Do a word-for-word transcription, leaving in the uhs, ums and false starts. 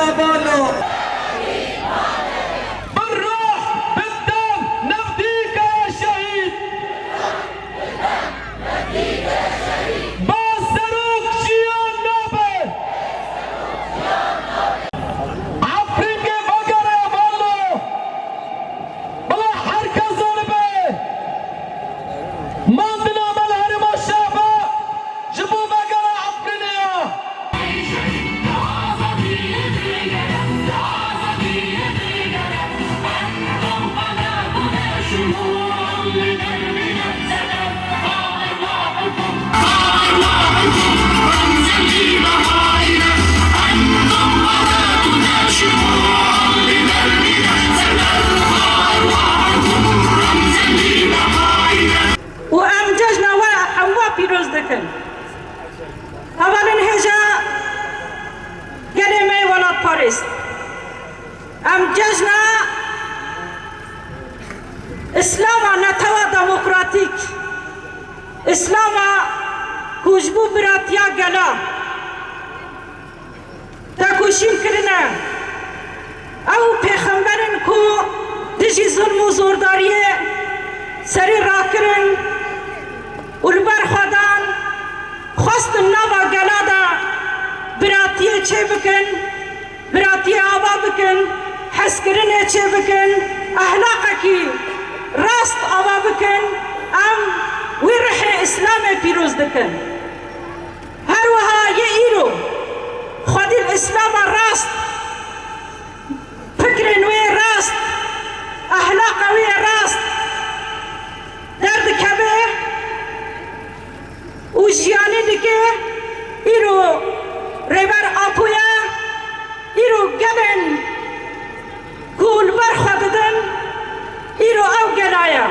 Balo. Bi ruh, bi dem, navdîka şehîd. Ba serok jiyan nabe. Efrînê vegere valo. Bila her kes zanibe. Mandina me li herêma Şaba ji bo vegera Efrînê ya. Û em cejna we hemû pîroz dikin. Hevalên hêja gelê me yê welatparêz. Em cejna Îslama netewa demokratîk, Îslama ku ji bo biratiya gela tekoşîn kirine. Ew pêxember in ku dijî zulm û zordariyê serî rakirin û li ber xwe dan, xwestin nava gela de biratiyê çêbikin, biratiyê ava bikin, hezkirinê çêbikin, ehlaqekî rast ava bikin, em wî rihê Îslamê pîroz dikin. Her wiha yê îro xwedî li Îslama rast, fikrên wê rast, ehlaqa wê rast derdikeve û jiyanê dike. Îro Rêber Apo ye, îro gelên ku li ber xwe didin, îro ew gela ye.